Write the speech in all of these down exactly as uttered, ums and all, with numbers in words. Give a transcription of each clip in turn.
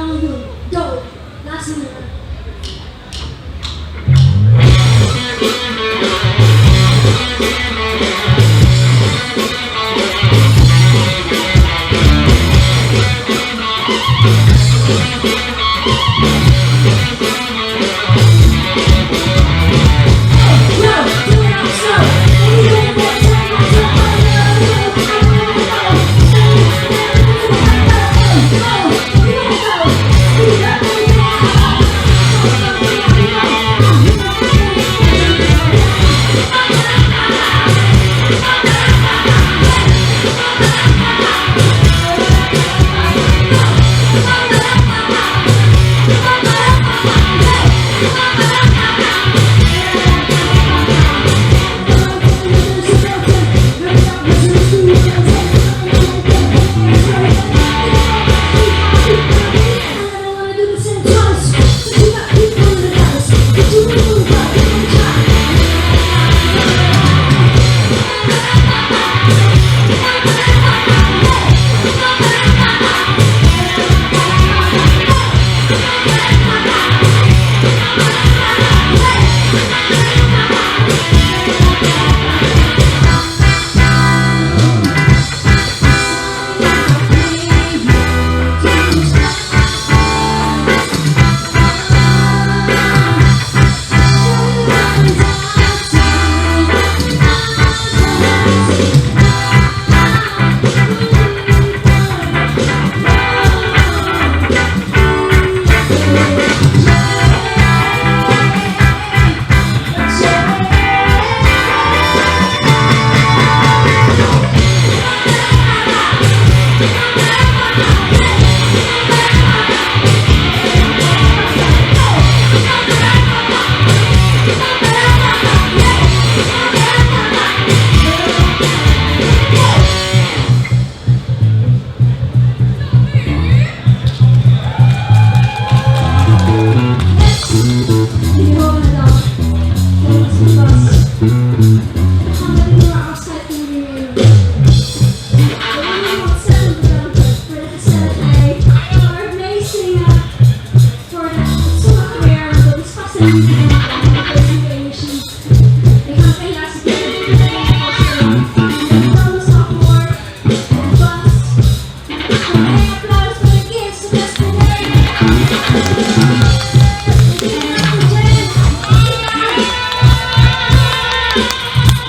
Go. Laatste nummer. Ontzettend bedankt voor de gezelligheid, voor het meezingen, voor de, het zonnige weer, want het is vast een energie. Ik ga nog één laatste keer. En dan is het voor de bas. Een applaus voor de kids, de beste leden.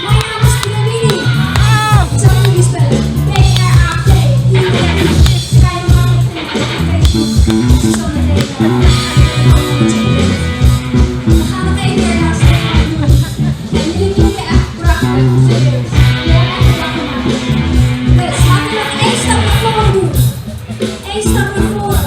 Mijn naam is Piramidi. Ik zal jullie spellen. P R A T I M. Kan je makkelijk vinden op Facebook. Zo meteen, eh, We gaan nog één keer naar Stefan doen. En jullie klinken echt prachtig. Serieus. Jullie hebben echt een prachtig maken. Dus laten we nog één stap naar voren doen. Eén stap naar voren.